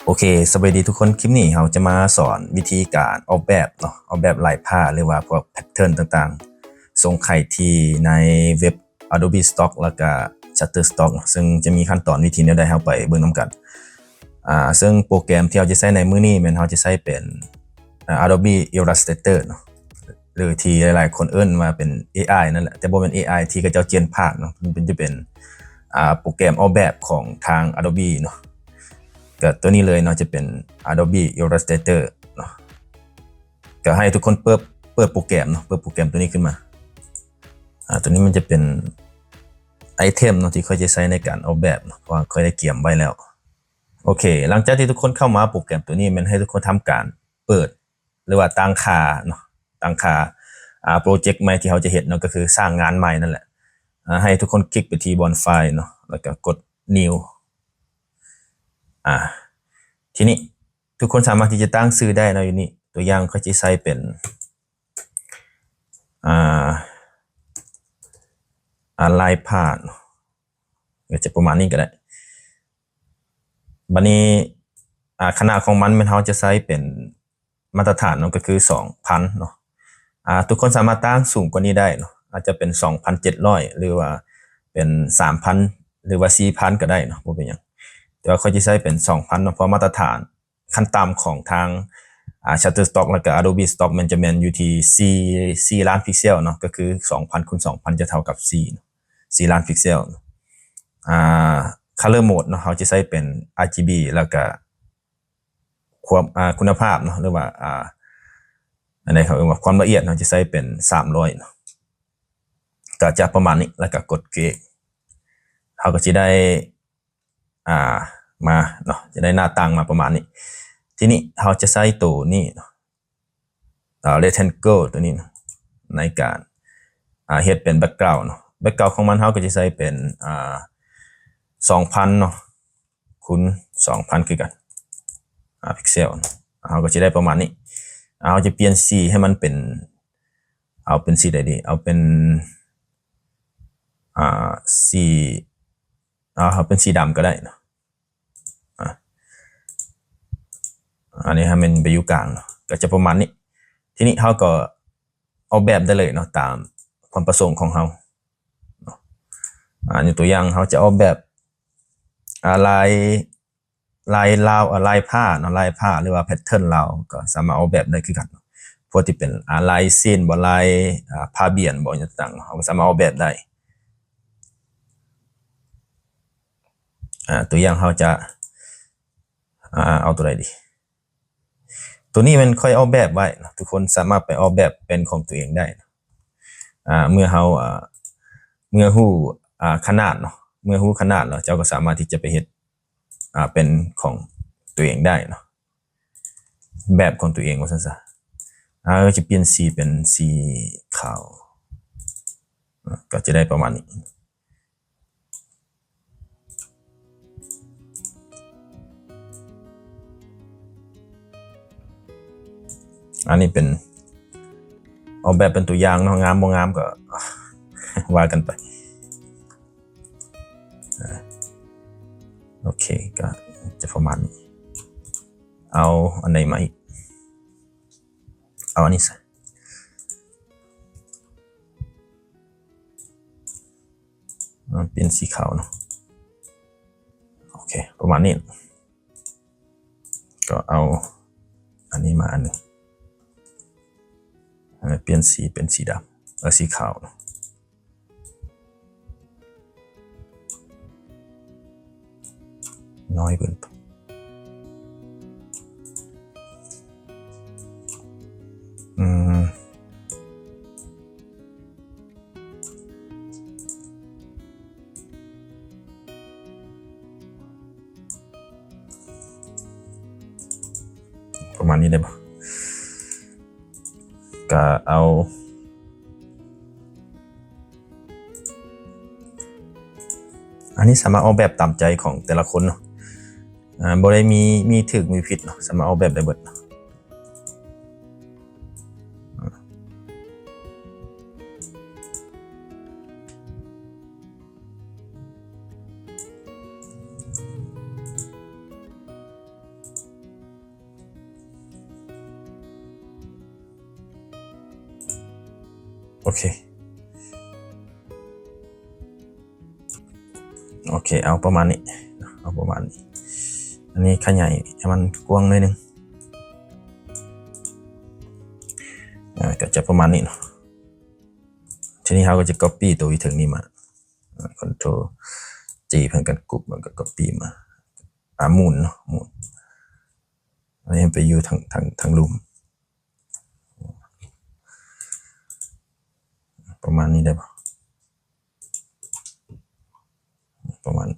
ໂອເຄ ສະບາຍດີທຸກຄົນ. ຄລິບນີ້ເຮົາຈະມາສອນວິທີການອອກແບບເນາະ, ອອກແບບລາຍຜ້າ ຫຼືວ່າພວກແພັດເທີນຕ່າງໆ ສົ່ງຂາຍທີ່ໃນເວັບ Adobe Stock ແລ້ວກະ Shutterstock ເນາະ, ເຊິ່ງຈະມີຂັ້ນຕອນວິທີແນວໃດ ເຮົາໄປເບິ່ງນຳກັນ. ອ່າ ເຊິ່ງໂປຣແກຣມທີ່ເຮົາຈະໃຊ້ໃນມື້ນີ້ແມ່ນເຮົາຈະໃຊ້ເປັນ ອ່າ Adobe Illustrator ເນາະ ຫຼືທີ່ຫຼາຍໆຄົນເອີ້ນວ່າເປັນ ເອໄອ ນັ້ນແຫຼະ, ແຕ່ບໍ່ແມ່ນ ເອໄອ ທີ່ເຂົາເຈົ້າຈຽນພາກເນາະ, ມັນເປັນ ຈະເປັນ ອ່າ ໂປຣແກຣມອອກແບບຂອງທາງ Adobe ເນາະ. ກະຕົວນີ້ເລີຍເນາະ ຈະເປັນ Adobe Illustrator ເນາະ. ກະໃຫ້ທຸກຄົນເປີດ ເປີດໂປຣແກຣມເນາະ, ເປີດໂປຣແກຣມຕົວນີ້ຂຶ້ນມາ. ອ່າ ຕົວນີ້ມັນຈະເປັນໄອເທັມເນາະ ທີ່ຂ້ອຍຈະໃຊ້ໃນການອອກແບບເນາະ, ເພາະວ່າຂ້ອຍໄດ້ກຽມໄວ້ແລ້ວ. ໂອເຄ ຫຼັງຈາກທີ່ທຸກຄົນເຂົ້າມາໂປຣແກຣມຕົວນີ້ ແມ່ນໃຫ້ທຸກຄົນທຳການເປີດ ຫຼືວ່າຕັ້ງຄ່າເນາະ, ຕັ້ງຄ່າ ອ່າ ໂປຣເຈັກໃໝ່ທີ່ເຮົາຈະເຮັດເນາະ, ກໍຄືສ້າງງານໃໝ່ນັ້ນແຫຼະ. ອ່າ ໃຫ້ທຸກຄົນຄລິກໄປທີ່ບ່ອນໄຟລ໌ເນາະ ແລ້ວກໍກົດ New. ອ່າ ທີນີ້ທຸກຄົນສາມາດທີ່ຈະຕັ້ງຊື່ໄດ້ເນາະ ຢູ່ນີ້. ຕົວຢ່າງຂ້ອຍຈະໃຊ້ເປັນ ອ່າ ອ່າ ລາຍຜ້າເນາະ, ກໍຈະປະມານນີ້ກໍໄດ້. ບັດນີ້ ອ່າ ຂະໜາດຂອງມັນແມ່ນເຮົາຈະໃຊ້ເປັນມາດຕະຖານເນາະ ກໍຄືສອງພັນເນາະ. ອ່າ ທຸກຄົນສາມາດຕັ້ງສູງກວ່ານີ້ໄດ້ເນາະ, ອາດຈະເປັນສອງພັນເຈັດຮ້ອຍ ຫຼືວ່າເປັນສາມພັນ ຫຼືວ່າສີ່ພັນກໍໄດ້ເນາະ, ບໍ່ເປັນຫຍັງ. ແຕ່ວ່າຂ້ອຍຈະໃຊ້ເປັນສອງພັນເນາະ, ເພາະມາດຕະຖານ ຂັ້ນຕ່ຳຂອງທາງ ອ່າ Shutterstock ແລ້ວກໍ Adobe Stock ມັນຈະແມ່ນຢູ່ທີ່ສີ່ ສີ່ລ້ານພິກເຊວເນາະ, ກໍຄືສອງພັນຄູນສອງພັນຈະເທົ່າກັບສີ່ເນາະ, ສີ່ລ້ານພິກເຊວ. ອ່າ Color Mode ເນາະ ເຮົາຈະໃຊ້ເປັນ RGB ແລ້ວກໍຄວາມ ອ່າ ຄຸນນະພາບເນາະ ຫຼືວ່າ ອ່າ ອັນໃດເຂົາເອີ້ນວ່າຄວາມລະອຽດ ເຮົາຈະໃຊ້ເປັນສາມຮ້ອຍເນາະ, ກໍຈະປະມານນີ້ ແລ້ວກໍກົດ Create ເຮົາກໍຊິໄດ້ ອ່າ ມາເນາະ, ຈະໄດ້ໜ້າຕ່າງມາປະມານນີ້. ທີນີ້ເຮົາຈະໃຊ້ໂຕນີ້ເນາະ ເອີ Rectangle ໂຕນີ້ເນາະ ໃນການ ອ່າ ເຮັດເປັນ Background ເນາະ. Background ຂອງມັນເຮົາກໍຈະໃຊ້ເປັນ ອ່າ ສອງພັນເນາະ ຄູນສອງພັນຄືກັນ ອ່າ ພິກເຊວ. ເຮົາກໍຈະໄດ້ປະມານນີ້. ເຮົາຈະປ່ຽນສີໃຫ້ມັນເປັນ ເອົາເປັນສີໃດດີ? ເອົາເປັນ ອ່າ ສີ ເອົາເປັນສີດຳກໍໄດ້ເນາະ. ອ່າ ອັນນີ້ໃຫ້ມັນໄປຢູ່ກາງເນາະ, ກໍຈະປະມານນີ້. ທີນີ້ເຮົາກໍອອກແບບໄດ້ເລີຍເນາະ ຕາມຄວາມປະສົງຂອງເຮົາເນາະ. ອ່າ ຍົກຕົວຢ່າງ ເຮົາຈະອອກແບບ ອ່າ ລາຍ ລາຍລາວ ອ່າ ລາຍຜ້າເນາະ, ລາຍຜ້າ ຫຼືວ່າແພັດເທີນລາວ ກໍສາມາດອອກແບບໄດ້ຄືກັນ. ພວກທີ່ເປັນ ອ່າ ລາຍເສັ້ນບໍ ລາຍ ອ່າ ຜ້າບຽນບໍ ຫຍັງຕ່າງໆ ເຮົາກໍສາມາດອອກແບບໄດ້. ອ່າ ຕົວຢ່າງເຮົາຈະ ອ່າ ເອົາຕົວໃດດີ? ຕົວນີ້ແມ່ນຂ້ອຍອອກແບບໄວ້ເນາະ, ທຸກຄົນສາມາດໄປອອກແບບເປັນຂອງຕົວເອງໄດ້ເນາະ. ອ່າ ເມື່ອເຮົາ ອ່າ ເມື່ອຮູ້ ອ່າ ຂະໜາດເນາະ, ເມື່ອຮູ້ຂະໜາດແລ້ວ ເຈົ້າກໍສາມາດທີ່ຈະໄປເຮັດ ອ່າ ເປັນຂອງຕົວເອງໄດ້ເນາະ, ແບບຂອງຕົວເອງວ່າຊັ້ນຊະ. ເຮົາຈະປ່ຽນສີເປັນສີຂາວ ກໍຈະໄດ້ປະມານນີ້. ອັນນີ້ເປັນ ອອກແບບເປັນຕົວຢ່າງເນາະ, ງາມບໍ່ງາມກໍວ່າກັນໄປ. ໂອເຄ ກໍຈະປະມານນີ້. ເອົາອັນໃດມາອີກ? ເອົາອັນນີ້ຊະ. ອ່າ ປ່ຽນສີຂາວເນາະ. ໂອເຄ ປະມານນີ້. ກໍເອົາອັນນີ້ມາອັນໜຶ່ງ. ເອີ ປ່ຽນສີເປັນສີດຳ ເອີ ສີຂາວເນາະ. ນ້ອຍເກີນໄປ. ອືມ ປະມານນີ້ໄດ້ບໍ່? ກະເອົາ ອັນນີ້ສາມາດອອກແບບຕາມໃຈຂອງແຕ່ລະຄົນເນາະ, ອ່າ ບໍ່ໄດ້ມີ ມີຖືກມີຜິດເນາະ, ສາມາດອອກແບບໄດ້ເບິດເນາະ. ອ ໂອເຄ ໂອເຄ ເອົາປະມານນີ້ ເອົາປະມານນີ້ ອັນນີ້ຂະຫຍາຍໃຫ້ມັນກວ້າງໜ້ອຍໜຶ່ງ ອາ ກໍຈະປະມານນີ້ເນາະ. ທີນີ້ເຮົາກໍຈະກັອບປີ້ໂຕຢູ່ເທິງນີ້ມາ ອາ ຄອນໂທຣຈີ ເພື່ອກັນກຸບ ແລ້ວກໍກັອບປີ້ມາ ອາ ໝູນເນາະ ໝູນ ອັນນີ້ໄປຢູ່ທາງ ທາງ ທາງລຸ່ມ ປະມານນີ້ໄດ້ບໍ່? ປະມານ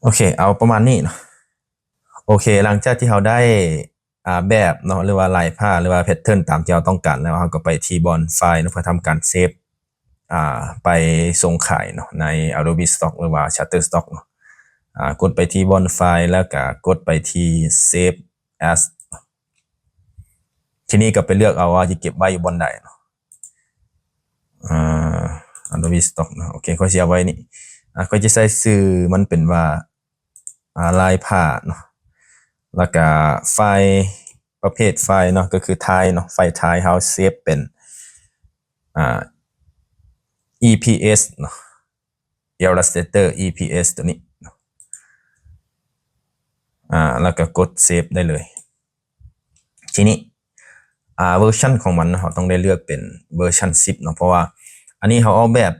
ໂອເຄ ເອົາປະມານນີ້ເນາະ. ໂອເຄ ຫຼັງຈາກທີ່ເຮົາໄດ້ ອາ ແບບເນາະ ຫຼືວ່າລາຍຜ້າ ຫຼືວ່າແພັດເທີນຕາມທີ່ເຮົາຕ້ອງການແລ້ວ ເຮົາກໍໄປທີ່ບ່ອນໄຟລ໌ເນາະ ເພື່ອທຳການເຊບ ອາ ໄປສົ່ງຂາຍເນາະ ໃນ Adobe Stock ຫຼືວ່າ Shutterstock ເນາະ. ອາ ກົດໄປທີ່ບ່ອນໄຟລ໌ ແລ້ວກໍກົດໄປທີ່ Save As. ທີນີ້ກໍໄປເລືອກເອົາວ່າຈະເກັບໄວ້ຢູ່ບ່ອນໃດເນາະ. ອາ Adobe Stock ເນາະ. ໂອເຄ ຂ້ອຍຊິເອົາໄວ້ນີ້ ອາ ຂ້ອຍຈະໃສ່ຊື່ມັນເປັນວ່າ ອາ ລາຍຜ້າເນາະ ແລ້ວກະໄຟລ໌ ປະເພດໄຟລ໌ເນາະ ກໍຄື Type ເນາະ ໄຟລ໌ Type ເຮົາເຊບເປັນ ອາ EPS ເນາະ Illustrator EPS ຕົວນີ້ເນາະ ອາ ແລ້ວກໍກົດ Save ໄດ້ເລີຍ. ທີນີ້ ອາ ເວີຊັນຂອງມັນ ເຮົາຕ້ອງໄດ້ເລືອກເປັນເວີຊັນສິບເນາະ ເພາະວ່າອັນນີ້ເຮົາອອກແບບ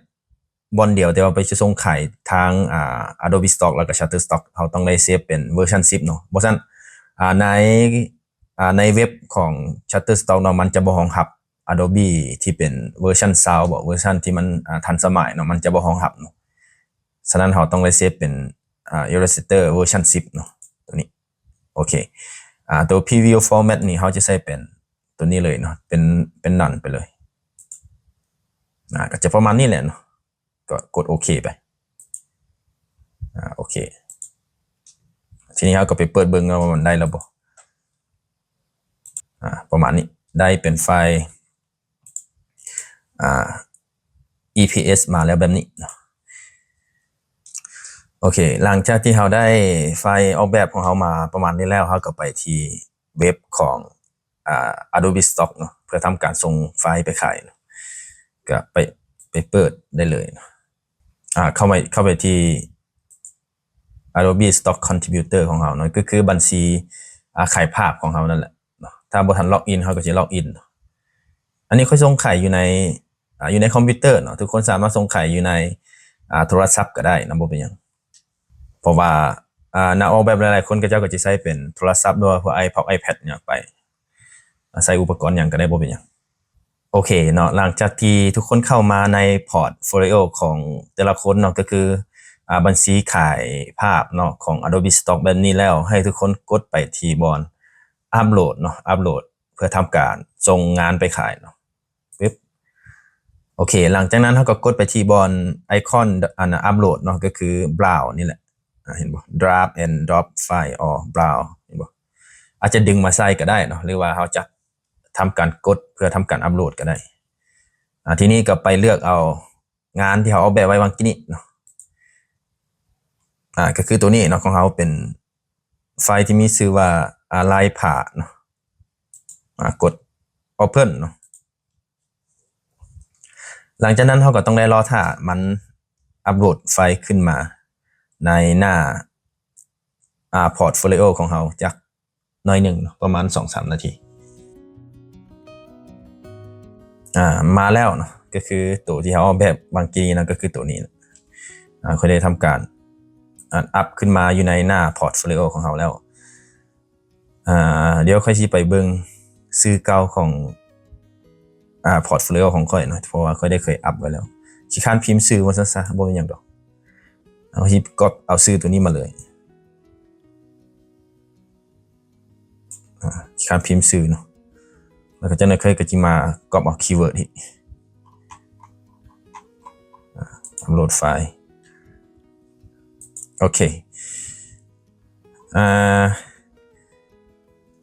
ບ່ອນດຽວ ແຕ່ວ່າໄປຈະສົ່ງຂາຍທາງ ອາ Adobe Stock ແລ້ວກໍ Shutterstock ເຮົາຕ້ອງໄດ້ເຊບເປັນເວີຊັນສິບເນາະ. ບໍ່ຊັ້ນ ອາ ໃນ ອາ ໃນເວັບຂອງ Shutterstock ເນາະ ມັນຈະບໍ່ຮອງຮັບ Adobe ທີ່ເປັນເວີຊັນຊາວ ບໍ ເວີຊັນທີ່ມັນ ອາ ທັນສະໄໝເນາະ ມັນຈະບໍ່ຮອງຮັບເນາະ. ສະນັ້ນເຮົາຕ້ອງໄດ້ເຊບເປັນ ອາ Illustrator ເວີຊັນສິບເນາະ ຕົວນີ້. ໂອເຄ ອາ ຕົວ preview format ນີ້ເຮົາຈະໃຊ້ເປັນຕົວນີ້ເລີຍເນາະ ເປັນ ເປັນ none ໄປເລີຍ. ອາ ກໍຈະປະມານນີ້ແຫຼະເນາະ ກໍກົດໂອເຄໄປ. ອາ ໂອເຄ ທີນີ້ເຮົາກໍໄປເປີດເບິ່ງວ່າມັນໄດ້ແລ້ວບໍ່. ອາ ປະມານນີ້ ໄດ້ເປັນໄຟລ໌ ອາ EPS ມາແລ້ວແບບນີ້ເນາະ. ໂອເຄ ຫຼັງຈາກທີ່ເຮົາໄດ້ໄຟລ໌ອອກແບບຂອງເຮົາມາປະມານນີ້ແລ້ວ ເຮົາກໍໄປທີ່ເວັບຂອງ ອາ Adobe Stock ເນາະ ເພື່ອທຳການສົ່ງໄຟລ໌ໄປຂາຍເນາະ. ກໍໄປ ໄປເປີດໄດ້ເລີຍເນາະ. ອາ ເຂົ້າໄປ ເຂົ້າໄປທີ່ Adobe Stock Contributor ຂອງເຮົາເນາະ ກໍຄືບັນຊີ ອາ ຂາຍພາບຂອງເຮົານັ້ນແຫຼະເນາະ. ຖ້າບໍ່ທັນ log in ເຮົາກໍຊິ log in ເນາະ. ອັນນີ້ຂ້ອຍສົ່ງຂາຍຢູ່ໃນ ອາ ຢູ່ໃນຄອມພິວເຕີເນາະ ທຸກຄົນສາມາດສົ່ງຂາຍຢູ່ໃນ ອາ ໂທລະສັບກໍໄດ້ນະ ບໍ່ເປັນຫຍັງ. ເພາະວ່າ ອາ ນັກອອກແບບຫຼາຍໆຄົນ ເຂົາເຈົ້າກໍຈະໃຊ້ເປັນໂທລະສັບ ຫຼືວ່າພວກ iPod iPad ຫຍັງໄປ ອາ ໃຊ້ອຸປະກອນຫຍັງກໍໄດ້ ບໍ່ເປັນຫຍັງ. ໂອເຄເນາະ ຫຼັງຈາກທີ່ທຸກຄົນເຂົ້າມາໃນ portfolio ຂອງແຕ່ລະຄົນເນາະ ກໍຄື ອາ ບັນຊີຂາຍພາບເນາະ ຂອງ Adobe Stock ແບບນີ້ແລ້ວ ໃຫ້ທຸກຄົນກົດໄປທີ່ບ່ອນ upload ເນາະ upload ເພື່ອທຳການສົ່ງງານໄປຂາຍເນາະ. ປຶບ ໂອເຄ ຫຼັງຈາກນັ້ນເຮົາກໍກົດໄປທີ່ບ່ອນໄອຄອນ ອັນ upload ເນາະ ກໍຄື browse ນີ້ແຫຼະ ອາ ເຫັນບໍ່ drag and drop file or browse ເຫັນບໍ່ ອາດຈະດຶງມາໃສ່ກໍໄດ້ເນາະ ຫຼືວ່າເຮົາຈະທຳການກົດເພື່ອທຳການ upload ກໍໄດ້. ອາ ທີນີ້ກໍໄປເລືອກເອົາງານທີ່ເຮົາອອກແບບໄວ້ຫວ່າງກີ້ນີ້ເນາະ ອາ ກໍຄືຕົວນີ້ເນາະ ຂອງເຮົາເປັນໄຟລ໌ທີ່ມີຊື່ວ່າ ອາ ລາຍຜ້າເນາະ ອາ ກົດ open ເນາະ. ຫຼັງຈາກນັ້ນເຮົາກໍຕ້ອງໄດ້ລໍຖ້າມັນອັບໂຫຼດໄຟລ໌ຂຶ້ນມາໃນໜ້າ ອາ portfolio ຂອງເຮົາຈັກໜ້ອຍໜຶ່ງເນາະ ປະມານສອງສາມນາທີ. ອາ ມາແລ້ວເນາະ ກໍຄືໂຕທີ່ເຮົາອອກແບບຫວ່າງກີ້ນີ້ເນາະ ກໍຄືໂຕນີ້. ອາ ຂ້ອຍໄດ້ທຳການ ອາ ອັບຂຶ້ນມາຢູ່ໃນໜ້າ portfolio ຂອງເຮົາແລ້ວ. ອາ ດຽວຂ້ອຍຊິໄປເບິ່ງຊື່ເກົ່າຂອງ ອາ portfolio ຂອງຂ້ອຍເນາະ ເພາະວ່າຂ້ອຍໄດ້ເຄີຍອັບໄວ້ແລ້ວ. ຂີ້ຄ້ານພິມຊື່ວ່າຊັ້ນຊະ ບໍ່ເປັນຫຍັງດອກ. ເຮົາຊິກັອບເອົາຊື່ໂຕນີ້ມາເລີຍ. ອາ ຂີ້ຄ້ານພິມຊື່ເນາະ ແລ້ວກໍຈັກໜ້ອຍຂ້ອຍກໍຊິມາກັອບເອົາຄີເວີດອີກ. ອາ ອັບໂຫຼດໄຟລ໌ ໂອເຄ. ອາ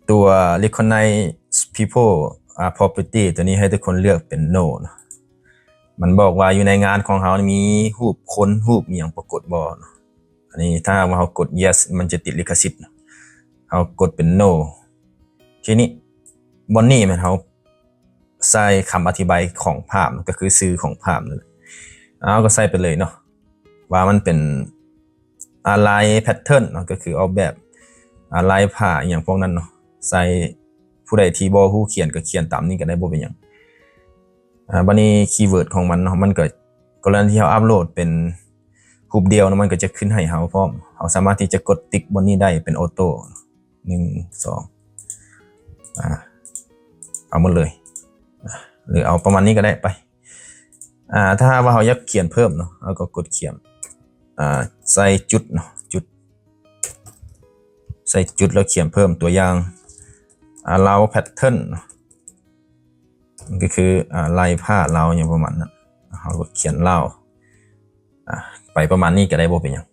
ຕົວ recognize people ອາ property ຕົວນີ້ໃຫ້ທຸກຄົນເລືອກເປັນ no ເນາະ. ມັນບອກວ່າຢູ່ໃນງານຂອງເຮົາມີຮູບຄົນ ຮູບອີ່ຫຍັງປາກົດບໍ່ເນາະ. ອັນນີ້ຖ້າຫາກວ່າເຮົາກົດ yes ມັນຈະຕິດລິຂະສິດເນາະ. ເຮົາກົດເປັນ no. ທີນີ້ ບ່ອນນີ້ແມ່ນເຮົາໃສ່ຄຳອະທິບາຍຂອງພາບ ກໍຄືຊື່ຂອງພາບນັ້ນແຫຼະ ເຮົາກໍໃສ່ໄປເລີຍເນາະ ວ່າມັນເປັນ ອາ ລາຍແພັດເທີນເນາະ ກໍຄືອອກແບບ ອາ ລາຍຜ້າອີ່ຫຍັງພວກນັ້ນເນາະ ໃສ່ ຜູ້ໃດທີ່ບໍ່ຮູ້ຂຽນກໍຂຽນຕາມນີ້ກໍໄດ້ ບໍ່ເປັນຫຍັງ. ອາ ບາດນີ້ຄີເວີດຂອງມັນເນາະ ມັນກໍ ກໍລະນີທີ່ເຮົາອັບໂຫຼດເປັນຮູບດຽວເນາະ ມັນກໍຈະຂຶ້ນໃຫ້ເຮົາພ້ອມ ເຮົາສາມາດທີ່ຈະກົດຕິກບ່ອນນີ້ໄດ້ເປັນອອໂຕ້ ໜຶ່ງ ສອງ ອາ ເອົາໝົດເລີຍ ອາ ຫຼືເອົາປະມານນີ້ກໍໄດ້ໄປ. ອາ ຖ້າຫາກວ່າເຮົາຢາກຂຽນເພີ່ມເນາະ ເຮົາກໍກົດຂຽນ ອາ ໃສ່ຈຸດເນາະ ຈຸດ ໃສ່ຈຸດແລ້ວຂຽນເພີ່ມ ຕົວຢ່າງ ອາ ລາວແພັດເທີນເນາະ ກໍຄື ອາ ລາຍຜ້າລາວຫຍັງປະມານນັ້ນ ເຮົາກໍຂຽນລາວ ອາ ໄປປະມານນີ້ກໍໄດ້ ບໍ່ເປັນຫຍັງ.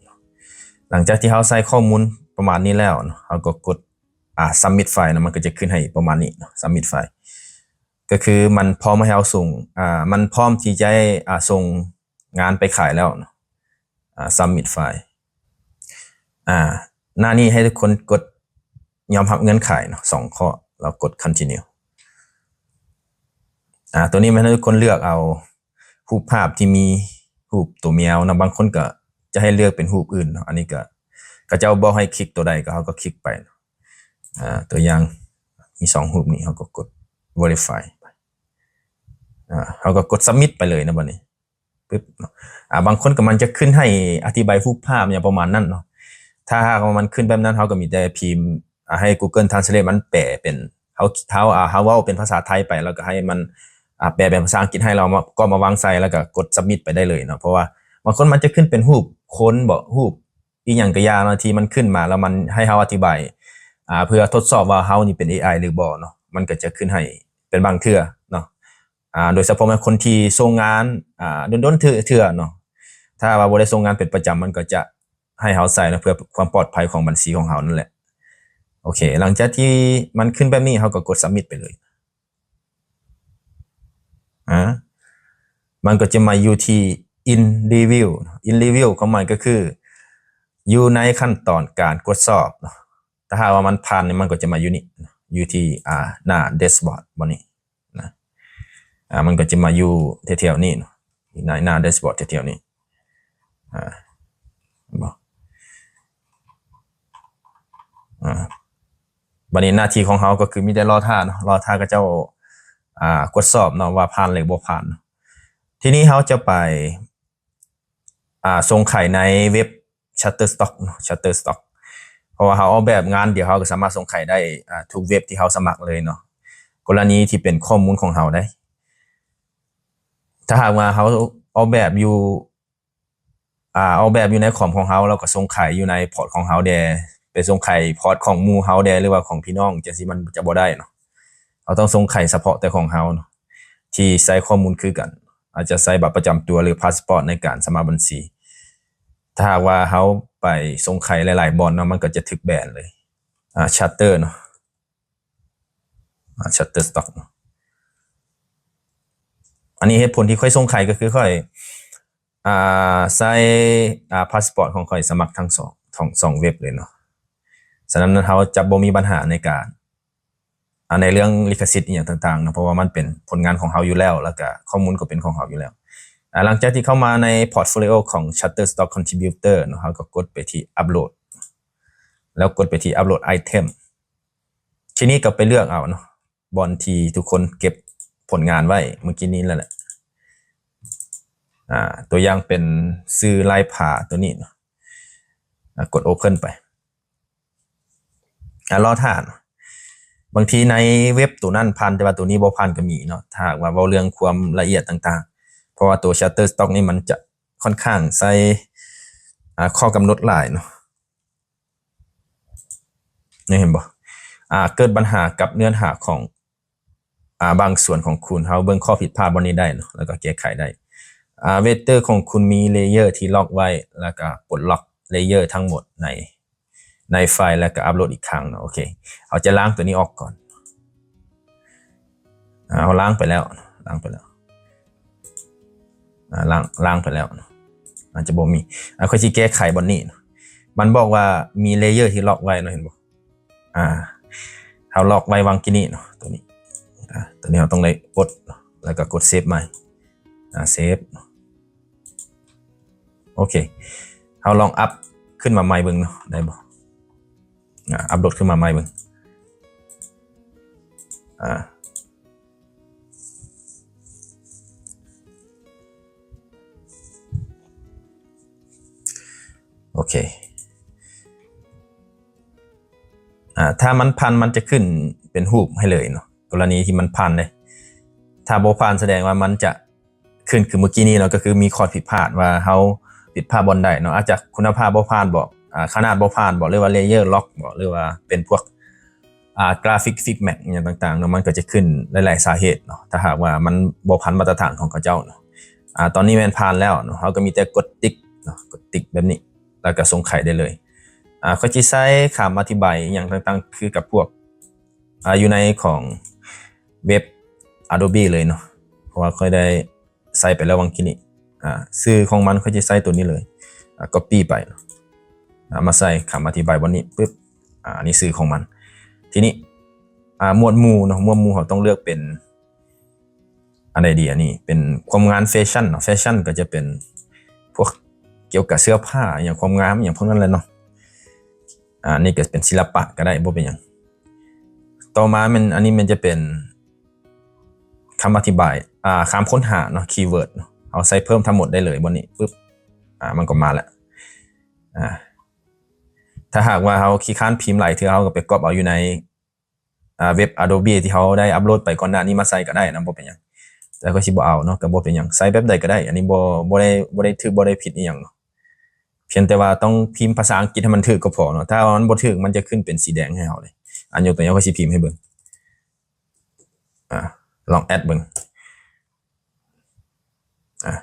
ຫຼັງຈາກທີ່ເຮົາໃສ່ຂໍ້ມູນປະມານນີ້ແລ້ວເນາະ ເຮົາກໍກົດ ອາ ຊັບມິດໄຟລ໌ເນາະ ມັນກໍຈະຂຶ້ນໃຫ້ປະມານນີ້ເນາະ ຊັບມິດໄຟລ໌ ກໍຄືມັນພ້ອມໃຫ້ເຮົາສົ່ງ ອາ ມັນພ້ອມທີ່ຈະໃຫ້ ອາ ສົ່ງງານໄປຂາຍແລ້ວເນາະ ອາ ຊັບມິດໄຟລ໌ ອາ ໜ້ານີ້ໃຫ້ທຸກຄົນກົດຍອມຮັບເງື່ອນໄຂເນາະ ສອງຂໍ້ ແລ້ວກົດຄອນທິນິວ ອາ ຕົວນີ້ແມ່ນໃຫ້ທຸກຄົນເລືອກເອົາ ຮູບພາບທີ່ມີຮູບຕົວແມວເນາະ ບາງຄົນກໍຈະໃຫ້ເລືອກເປັນຮູບອື່ນເນາະ ອັນນີ້ກໍ ເຂົາເຈົ້າບອກໃຫ້ຄລິກຕົວໃດກໍ ເຮົາກໍຄລິກໄປເນາະ ອາ ຕົວຢ່າງມີສອງຮູບນີ້ ເຮົາກໍກົດເວຣີຟາຍ ອາ ເຮົາກໍກົດຊັບມິດໄປເລີຍເນາະ ບັດນີ້ ປຶບເນາະ ອາ ບາງຄົນກໍມັນຈະຂຶ້ນໃຫ້ອະທິບາຍຮູບພາບຫຍັງປະມານນັ້ນເນາະ ຖ້າຫາກວ່າມັນຂຶ້ນແບບນັ້ນ ເຮົາກໍມີແຕ່ພິມ ອາ ໃຫ້ກູເກີນທຣານສເລດມັນແປເປັນ ເຮົາ ເຮົາ ອາ ເຮົາເວົ້າເປັນພາສາໄທໄປ ແລ້ວກໍໃຫ້ມັນ ອາ ແປເປັນພາສາອັງກິດໃຫ້ ແລ້ວກໍມາວາງໃສ່ ແລ້ວກໍກົດຊັບມິດໄປໄດ້ເລີຍເນາະ ເພາະວ່າບາງຄົນມັນຈະຂຶ້ນເປັນຮູບຄົນບໍ ຮູບອີ່ຫຍັງກໍຢ່າເນາະ ທີ່ມັນຂຶ້ນມາ ແລ້ວມັນໃຫ້ເຮົາອະທິບາຍ ອາ ເພື່ອທົດສອບວ່າເຮົານີ້ເປັນເອໄອຫຼືບໍ່ເນາະ ມັນກໍຈະຂຶ້ນໃຫ້ເປັນບາງເທື່ອເນາະ ອາ ໂດຍສະເພາະແມ່ນຄົນທີ່ສົ່ງງານ ອາ ດົນໆເທື່ອເນາະ ຖ້າວ່າບໍ່ໄດ້ສົ່ງງານເປັນປະຈຳ ມັນກໍຈະໃຫ້ເຮົາໃສ່ເນາະ ເພື່ອຄວາມປອດໄພຂອງບັນຊີຂອງເຮົານັ້ນແຫຼະ. ໂອເຄ ຫຼັງຈາກທີ່ມັນຂຶ້ນແບບນີ້ ເຮົາກໍກົດ submit ໄປເລີຍ. ອາ ມັນກໍຈະມາຢູ່ທີ່ in review. In review ຄວາມໝາຍກໍຄືຢູ່ໃນຂັ້ນຕອນການກວດສອບເນາະ. ຖ້າຫາກວ່າມັນຜ່ານນີ້ ມັນກໍຈະມາຢູ່ນີ້ ຢູ່ທີ່ ອາ ໜ້າ dashboard ບ່ອນນີ້ນະ. ອາ ມັນກໍຈະມາຢູ່ແຖວໆນີ້ເນາະ ໃນໜ້າ dashboard ແຖວໆນີ້ ອາ ເຫັນບໍ່? ອາ ບັດນີ້ໜ້າທີ່ຂອງເຮົາກໍຄືມີແຕ່ລໍຖ້າເນາະ ລໍຖ້າເຂົາເຈົ້າ ອາ ກວດສອບເນາະ ວ່າຜ່ານຫຼືບໍ່ຜ່ານ. ທີນີ້ເຮົາຈະໄປ ອາ ສົ່ງຂາຍໃນເວັບ Shutterstock ເນາະ Shutterstock ເພາະວ່າເຮົາອອກແບບງານດຽວ ເຮົາກໍສາມາດສົ່ງຂາຍໄດ້ ອາ ທຸກເວັບທີ່ເຮົາສະໝັກເລີຍເນາະ. ກໍລະນີທີ່ເປັນຂໍ້ມູນຂອງເຮົາໄດ໋ ຖ້າຫາກວ່າເຮົາອອກແບບຢູ່ ອາ ອອກແບບຢູ່ໃນຄອມຂອງເຮົາ ແລ້ວກໍສົ່ງຂາຍຢູ່ໃນພອດຂອງເຮົາແດ່ ໄປສົ່ງຂາຍພອດຂອງໝູ່ເຮົາແດ່ ຫຼືວ່າຂອງພີ່ນ້ອງ ຈັ່ງຊີ້ມັນຈະບໍ່ໄດ້ເນາະ. ເຮົາຕ້ອງສົ່ງຂາຍສະເພາະແຕ່ຂອງເຮົາເນາະ ທີ່ໃຊ້ຂໍ້ມູນຄືກັນ ອາດຈະໃຊ້ບັດປະຈຳຕົວ ຫຼື ພາສປອດໃນການສະໝັກບັນຊີ. ຖ້າຫາກວ່າເຮົາໄປສົ່ງຂາຍຫຼາຍໆບ່ອນເນາະ ມັນກໍຈະຖືກແບນເລີຍ. ອາ Shutter ເນາະ ອາ Shutterstock ເນາະ. ອັນນີ້ເຫດຜົນທີ່ຂ້ອຍສົ່ງຂາຍກໍຄືຂ້ອຍ ອາ ໃຊ້ ອາ ພາສປອດຂອງຂ້ອຍສະໝັກທັງສອງ ທັງສອງເວັບເລີຍເນາະ. ສະນັ້ນເຮົາຈະບໍ່ມີບັນຫາໃນການ ອາ ໃນເລື່ອງລິຂະສິດອີ່ຫຍັງຕ່າງໆເນາະ ເພາະວ່າມັນເປັນຜົນງານຂອງເຮົາຢູ່ແລ້ວ ແລ້ວກະຂໍ້ມູນກໍເປັນຂອງເຮົາຢູ່ແລ້ວ. ອາ ຫຼັງຈາກທີ່ເຂົ້າມາໃນ portfolio ຂອງ Shutterstock Contributor ເນາະ ເຮົາກໍກົດໄປທີ່ upload ແລ້ວກົດໄປທີ່ upload item. ທີນີ້ກໍໄປເລືອກເອົາເນາະ ບ່ອນທີ່ທຸກຄົນເກັບຜົນງານໄວ້ເມື່ອກີ້ນີ້ແລ້ວແຫຼະ. ອາ ຕົວຢ່າງເປັນຊື່ລາຍຜ້າຕົວນີ້ເນາະ ອາ ກົດ open ໄປ. ອາ ລໍຖ້າເນາະ ບາງທີໃນເວັບຕົວນັ້ນຜ່ານ ແຕ່ວ່າຕົວນີ້ບໍ່ຜ່ານກໍມີເນາະ ຖ້າຫາກວ່າເວົ້າເລື່ອງຄວາມລະອຽດຕ່າງໆ ເພາະວ່າຕົວ Shutterstock ນີ້ມັນຈະຂ້ອນຂ້າງໃສ່ ອາ ຂໍ້ກຳນົດຫຼາຍເນາະ. ນີ້ເຫັນບໍ່? ອາ ເກີດບັນຫາກັບເນື້ອຫາຂອງ ອາ ບາງສ່ວນຂອງຄຸນ ເຮົາເບິ່ງຂໍ້ຜິດພາດບ່ອນນີ້ໄດ້ເນາະ ແລ້ວກໍແກ້ໄຂໄດ້. ອາ vector ຂອງຄຸນມີ layer ທີ່ lock ໄວ້ ແລ້ວກໍປົດລັອກ layer ທັງໝົດໃນ ໃນໄຟລ໌ ແລ້ວກໍ upload ອີກຄັ້ງເນາະ. ໂອເຄ ເຮົາຈະລ້າງຕົວນີ້ອອກກ່ອນ. ອາ ເຮົາລ້າງໄປແລ້ວ ລ້າງໄປແລ້ວ ອາ ລ້າງ ລ້າງໄປແລ້ວ ອາດຈະບໍ່ມີ. ອາ ຂ້ອຍຊິແກ້ໄຂບ່ອນນີ້ເນາະ ມັນບອກວ່າມີ layer ທີ່ lock ໄວ້ເນາະ ເຫັນບໍ່? ອາ ເຮົາ lock ໄວ້ຫວ່າງກີ້ນີ້ເນາະ ຕົວນີ້ ອາ ຕອນນີ້ເຮົາຕ້ອງໄດ້ປົດ ແລ້ວກໍກົດເຊບໃໝ່ ອາ ເຊບ. ໂອເຄ ເຮົາລອງອັບຂຶ້ນມາໃໝ່ເບິ່ງເນາະ ໄດ້ບໍ່? ອາ ອັບໂຫຼດຂຶ້ນມາໃໝ່ເບິ່ງ ອາ ໂອເຄ ອາ ຖ້າມັນພັນ ມັນຈະຂຶ້ນເປັນຮູບໃຫ້ເລີຍເນາະ ກໍລະນີທີ່ມັນພັນເດ້. ຖ້າບໍ່ພັນ ສະແດງວ່າມັນຈະ ຂຶ້ນຄືເມື່ອກີ້ນີ້ເນາະ ກໍຄືມີຂໍ້ຜິດພາດວ່າເຮົາຜິດພາດບ່ອນໃດເນາະ ອາດຈະຄຸນນະພາບບໍ່ຜ່ານບໍ ອາ ຂະໜາດບໍ່ຜ່ານບໍ ຫຼືວ່າ layer lock ບໍ ຫຼືວ່າເປັນພວກ ອາ graphic fix mask ຫຍັງຕ່າງໆເນາະ ມັນກໍຈະຂຶ້ນຫຼາຍໆສາເຫດເນາະ ຖ້າຫາກວ່າມັນບໍ່ຜ່ານມາດຕະຖານຂອງເຂົາເຈົ້າເນາະ. ອາ ຕອນນີ້ແມ່ນຜ່ານແລ້ວເນາະ ເຮົາກໍມີແຕ່ກົດຕິກເນາະ ກົດຕິກແບບນີ້ ແລ້ວກໍສົ່ງຂາຍໄດ້ເລີຍ. ອາ ຂ້ອຍຊິໃຊ້ຄຳອະທິບາຍຫຍັງຕ່າງໆ ຄືກັບພວກ ອາ ຢູ່ໃນຂອງເວັບ Adobe ເລີຍເນາະ ເພາະວ່າຂ້ອຍໄດ້ ໃສ່ໄປແລ້ວຫວ່າງກີ້ນີ້ ອາ ຊື່ຂອງມັນຂ້ອຍຈະໃສ່ຕົວນີ້ເລີຍ ອາ copy ໄປ ອາ ມາໃສ່ຄຳອະທິບາຍບ່ອນນີ້ປຶບ ອາ ອັນນີ້ຊື່ຂອງມັນ. ທີນີ້ ອາ ໝວດໝູ່ເນາະ ໝວດໝູ່ເຮົາຕ້ອງເລືອກເປັນອັນໃດດີ? ອັນນີ້ເປັນຄວາມງາມແຟຊັ່ນເນາະ ແຟຊັ່ນກໍຈະເປັນພວກກ່ຽວກັບເສື້ອຜ້າ ຫຍັງຄວາມງາມ ຫຍັງພວກນັ້ນແຫຼະເນາະ. ອາ ນີ້ກໍເປັນສິລະປະກໍໄດ້ ບໍ່ເປັນຫຍັງ. ຕໍ່ມາແມ່ນ ອັນນີ້ແມ່ນຈະເປັນ ຄຳອະທິບາຍ ອາ ຄຳຄົ້ນຫາເນາະ keyword ເນາະ ເຮົາໃສ່ເພີ່ມທັງໝົດໄດ້ເລີຍບ່ອນນີ້ປຶບ ອາ ມັນກໍມາແລ້ວ. ອາ ຖ້າຫາກວ່າເຮົາຂີ້ຄ້ານພິມຫຼາຍເທື່ອ ເຮົາກໍໄປກັອບເອົາຢູ່ໃນ ອາ ເວັບ Adobe ທີ່ເຮົາໄດ້ອັບໂຫຼດໄປກ່ອນໜ້ານີ້ມາໃສ່ກໍໄດ້ນະ ບໍ່ເປັນຫຍັງ ແຕ່ຂ້ອຍຊິບໍ່ເອົາເນາະ ກໍບໍ່ເປັນຫຍັງ ໃສ່ແບບໃດກໍໄດ້ ອັນນີ້ບໍ່ ບໍ່ໄດ້ ບໍ່ໄດ້ຖືກ ບໍ່ໄດ້ຜິດອີ່ຫຍັງເນາະ ພຽງແຕ່ວ່າຕ້ອງພິມພາສາອັງກິດໃຫ້ມັນຖືກກໍພໍເນາະ ຖ້າວ່າມັນບໍ່ຖືກ ມັນຈະຂຶ້ນເປັນສີແດງໃຫ້ເຮົາເລີຍ. ອາ ຍົກຕົວຢ່າງ ຂ້ອຍຊິພິມໃຫ້ເບິ່ງ ອາ ລອງ add ເບິ່ງ ອາ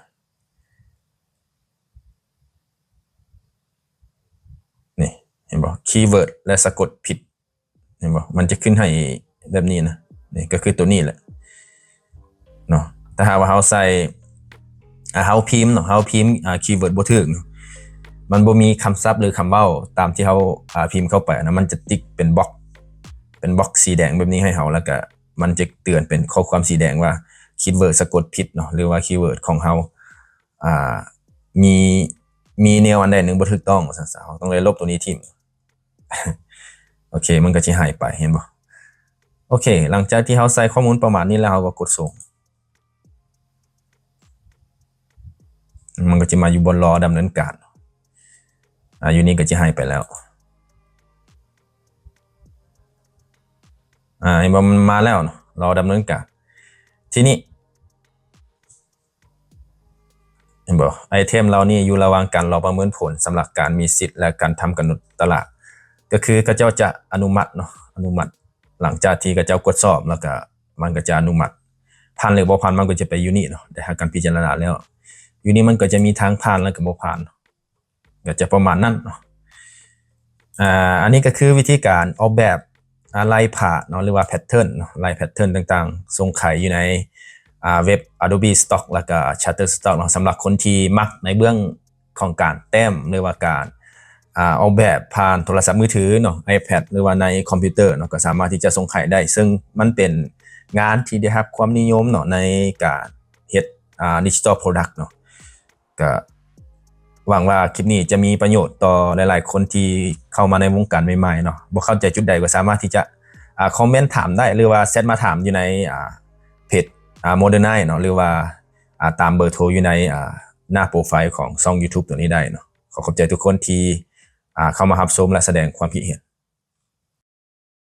ນີ້ ເຫັນບໍ່? keyword ແລະ ສະກົດຜິດ ເຫັນບໍ່? ມັນຈະຂຶ້ນໃຫ້ແບບນີ້ນະ ນີ້ກໍຄືຕົວນີ້ແຫຼະເນາະ. ຖ້າຫາກວ່າເຮົາໃສ່ ອາ ເຮົາພິມເນາະ ເຮົາພິມ ອາ keyword ບໍ່ຖືກເນາະ ມັນບໍ່ມີຄຳສັບ ຫຼື ຄຳເວົ້າຕາມທີ່ເຮົາ ອາ ພິມເຂົ້າໄປນະ ມັນຈະຕິກເປັນບັອກ ເປັນບັອກສີແດງແບບນີ້ໃຫ້ເຮົາ ແລ້ວກະມັນຈະເຕືອນເປັນຂໍ້ຄວາມສີແດງວ່າ keyword ສະກົດຜິດເນາະ ຫຼືວ່າ keyword ຂອງເຮົາ ອາ ມີ ມີແນວອັນໃດໜຶ່ງບໍ່ຖືກຕ້ອງວ່າຊັ້ນຊະ ເຮົາຕ້ອງໄດ້ລົບຕົວນີ້ຖິ້ມ. ໂອເຄ ມັນກໍຊິຫາຍໄປ ເຫັນບໍ່? ໂອເຄ ຫຼັງຈາກທີ່ເຮົາໃສ່ຂໍ້ມູນປະມານນີ້ແລ້ວ ເຮົາກໍກົດສົ່ງ ມັນກໍຈະມາຢູ່ບ່ອນລໍດຳເນີນການ ອາ ຢູ່ນີ້ກໍຈະຫາຍໄປແລ້ວ ອາ ເຫັນບໍ່? ມັນມາແລ້ວເນາະ ລໍດຳເນີນການ. ທີນີ້ ເຫັນບໍ່? ໄອເທັມເຫຼົ່ານີ້ຢູ່ລະຫວ່າງການລໍປະເມີນຜົນສຳລັບການມີສິດ ແລະ ການທຳກຳນົດຕະຫຼາດ ກໍຄືເຂົາເຈົ້າຈະອະນຸມັດເນາະ ອະນຸມັດ ຫຼັງຈາກທີ່ເຂົາເຈົ້າກວດສອບ ແລ້ວກະມັນກໍຈະອະນຸມັດ ຜ່ານ ຫຼື ບໍ່ຜ່ານ ມັນກໍຈະໄປຢູ່ນີ້ເນາະ ໄດ້ຮັບການພິຈາລະນາແລ້ວ. ຢູ່ນີ້ມັນກໍຈະມີທັງຜ່ານ ແລະ ກໍບໍ່ຜ່ານ ກໍຈະປະມານນັ້ນເນາະ. ອາ ອັນນີ້ກໍຄືວິທີການອອກແບບ ອາ ລາຍຜ້າເນາະ ຫຼືວ່າແພັດເທີນເນາະ ລາຍແພັດເທີນຕ່າງໆ ສົ່ງຂາຍຢູ່ໃນ ອາ ເວັບ Adobe Stock ແລ້ວກໍ Shutterstock ເນາະ ສຳລັບຄົນທີ່ມັກໃນເບື້ອງຂອງການແຕ້ມ ຫຼືວ່າການ ອາ ອອກແບບຜ່ານໂທລະສັບມືຖືເນາະ iPad ຫຼືວ່າໃນຄອມພິວເຕີເນາະ ກໍສາມາດທີ່ຈະສົ່ງຂາຍໄດ້ ເຊິ່ງມັນເປັນງານທີ່ໄດ້ຮັບຄວາມນິຍົມເນາະ ໃນການເຮັດ ອາ Digital Product ເນາະ. ກໍຫວັງວ່າຄລິບນີ້ຈະມີປະໂຫຍດຕໍ່ຫຼາຍໆຄົນທີ່ເຂົ້າມາໃນວົງການໃໝ່ໆເນາະ ບໍ່ເຂົ້າໃຈຈຸດໃດກໍສາມາດທີ່ຈະ ອາ ຄອມເມັນຖາມໄດ້ ຫຼືວ່າແຊັດມາຖາມຢູ່ໃນ ອາ ເພຈ ອາ Modernite ເນາະ ຫຼືວ່າ ອາ ຕາມເບີໂທຢູ່ໃນ ອາ ໜ້າໂປຣໄຟຂອງຊ່ອງ YouTube ຕົວນີ້ໄດ້ເນາະ. ຂໍຂອບໃຈທຸກຄົນທີ່ ອາ ເຂົ້າມາຮັບຊົມ ແລະ ສະແດງຄວາມຄິດເຫັນ.